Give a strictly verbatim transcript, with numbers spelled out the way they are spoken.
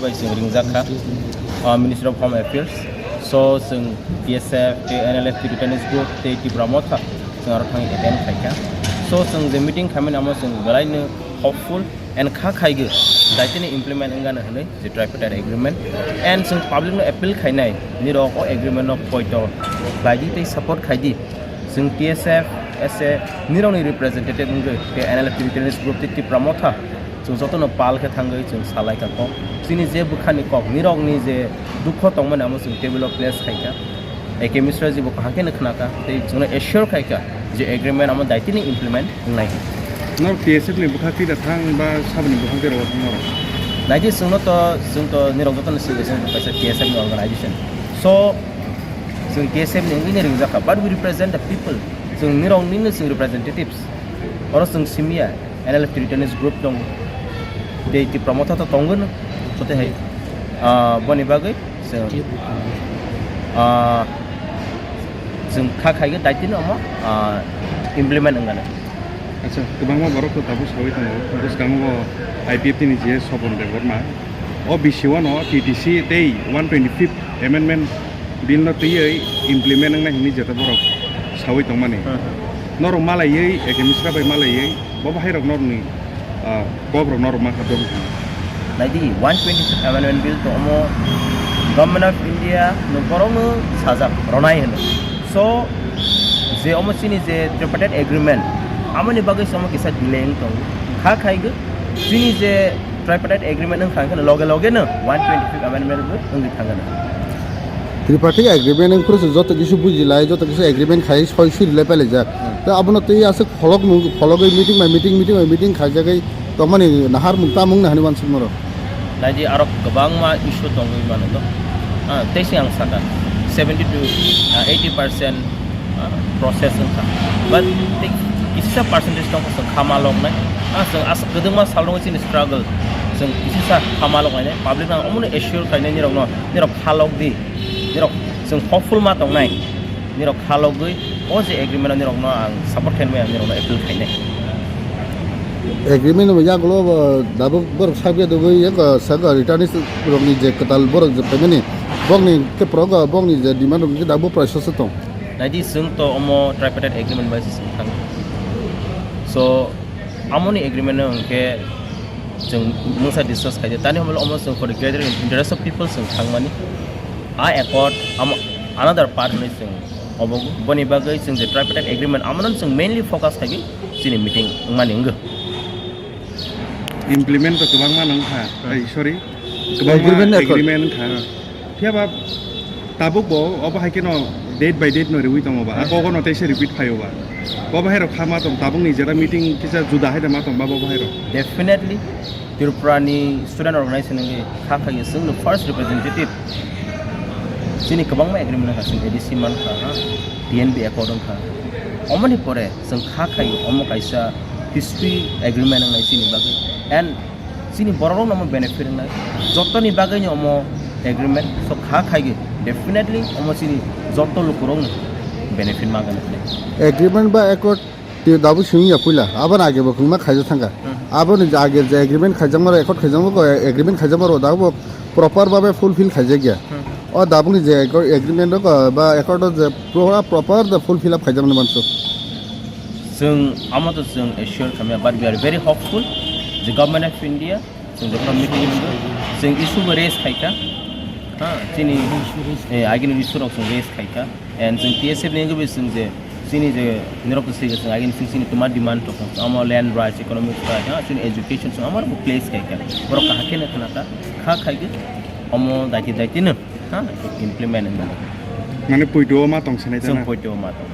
Bai chwng ringjak kha, ah, Ministry of Home Affairs. So, chwng T S F, tei N L F T Returnees Group, tei Tipra Motha, chwng aro thangwi attend khai kha. So, chwng je meeting khaimani amo chwng belaino hopeful and kha khaigwi daitino implement wngano hwnwi je tripartite agreement. And chwng public no appeal khainai, nirok o agreement no poito khlaidi tei support khaidi. Chwng T S F, S A, nirokni representative wngwi tei N L F T Returnees Group tei Tipra Motha, chwng jotono pal khe thangwi chwng salai kha kok. Chini je bwkhani kok, nirokni je dukho tongmani amo chwng table o place khai kha. A K Mishra ji bo kaham khe no khna kha, tei chwngno assure khai kha je agreement amo daitino implement wngnai. Norok T S F ni bwkhak twi da thang ba saboni bwkhak twi rw thang norok? Naidi chwngno to, chwng to nirok jotono swngwi chwng kaisa T S F ni organization. So, chwng T S F ni wngwi no ringjak kha, but we represent the people. Chwng nirok nini chwng representatives. Oro chwng simiya, N L F T Returnees Group tong. Tei Tipra Motha to tongwino, joto hai. Ah, boni bagwi chwng, ah, chwng kha khaigwi daitino omo, ah, implement wngano. Acha, kwbangma borok to tabuk sawi tongo. Bwskango I P F T ni G S Sopon Debbarma. O B C one o T T C tei one twenty-fifth Amendment Bill no twiwi implement wngnai hwnwi jeta borok sawi tongmani. Hmm. Norok malaiwi, A K Mishra bai malaiwi, bo bahairok norokni, ah, kok rok norok ma kha dong. Naidi, one twenty-fifth Amendment Bill to omo Government of India no borokno sajak ronai hwno. So, je omo chini je tripartite agreement, amoni bagwi se omo kisa delay wng tongo. Kha khaigwi chini je tripartite agreement wng thang kheno loge loge no one twenty-fifth amendment bo wngwi thangano. Tripartite agreement wng phuru se joto kisa bujilai, joto kisa agreement khai soi suri lai pailai jak. Hmm. Tei abono tei aswk pholok mung, phologwi meeting by meeting, meeting by meeting khaijagwi tongmani nahar mung tamung nahani wansuk norok. Naidi aro kwbangma issue tongwi mano to. Ah, tei se ang saka seventy to, ah, eighty percent ah, process wngkha. But tei kisa percentage tongkha chwng kha ma loknai. Ah, chwng aswk kwdwngma salrwngo chini struggle. Chwng kisisa kha ma loknainai. Public no ang omono assure khainai nirokno, nirok kha lok di. Nirok chwng hopeful ma tongnai. Nirok kha logwi o je agreement o nirokno ang support khainai, ang nirokno appeal khainai. Agreement ni yagulo bo dabuk borok sakya dugwi yak saka returnees rokni je kwtal borok je phaimani bokni khe progo bokni je demand rok khe dabuk process o tong. Naidi chwng to omo tripartite agreement bai se chwng thang. So, amoni agreement no hwnkhe chwng mungsa discuss khaidi. Tani hamle omo chwng for the greater interest of people chwng thangmani. A accord amo another part hwnwi chwng obo boni bagwi chwng je tripartite agreement amono chwng mainly focus khaidi chini meeting wngmani wngwi. Implement to kwbangma nang kha. Hmm. Ai, sorry. Kwbangma agreement accord. Agreement kha. Hmm. Phiya ba tabuk bo obo hai kheno date by date no riwi tongo ba. A kogo no teisa repeat phaio ba. Bo bahai rok khama tong tabuk ni jeta meeting kisa juda hai da ma tong ba bo bahai rok. Definitely Tripura ni student organization ni kha kha ye chwng no first representative. Chini kwbangma agreement wngkha, chwng A D C mankha, ha, T N B accord wngkha. Omoni pore chwng kha khai omo kaisa history agreement wngnai chini bagwi. And chini borok rokno omo benefit wngnai. Jotoni bagwi ni omo agreement so kha khai definitely omo chini joto lukurokno benefit ma gwnang. Agreement ba accord Tei tabuk simi ya puila, aboni age bo kwbangma khaijak thangkha. Hmm. Aboni je age je agreement khaijakma rok, accord khaijakma rok, agreement khaijakma rok tabuk bo proper babe fulfill khaijak ya. Hmm. O tabukni je accord, agreement rok, ba accord o je pro-, proper the fulfill up khaijakmani mansu. Chwng amo to chwng assure khamya, but we are very hopeful the Government of India Chwng jotono meeting wngwi chwng issue bo raise khaikha. Ha, chini, eh, agini issue rok chwng raise khaikha. And chwng T S F ni wngwi chwng je, chini je, nirok to sige chwng agini chwng chini tuma demand rok, amo land rights, economic rights, ha, chini education chwng amo rok place khaikha. Borok kaham khe no khna kha, kha khaigwi, omo daiti daiti no, ha, implement wngmani. Mane poito o ma tong sinai. Chwng tana? Poito o ma tong.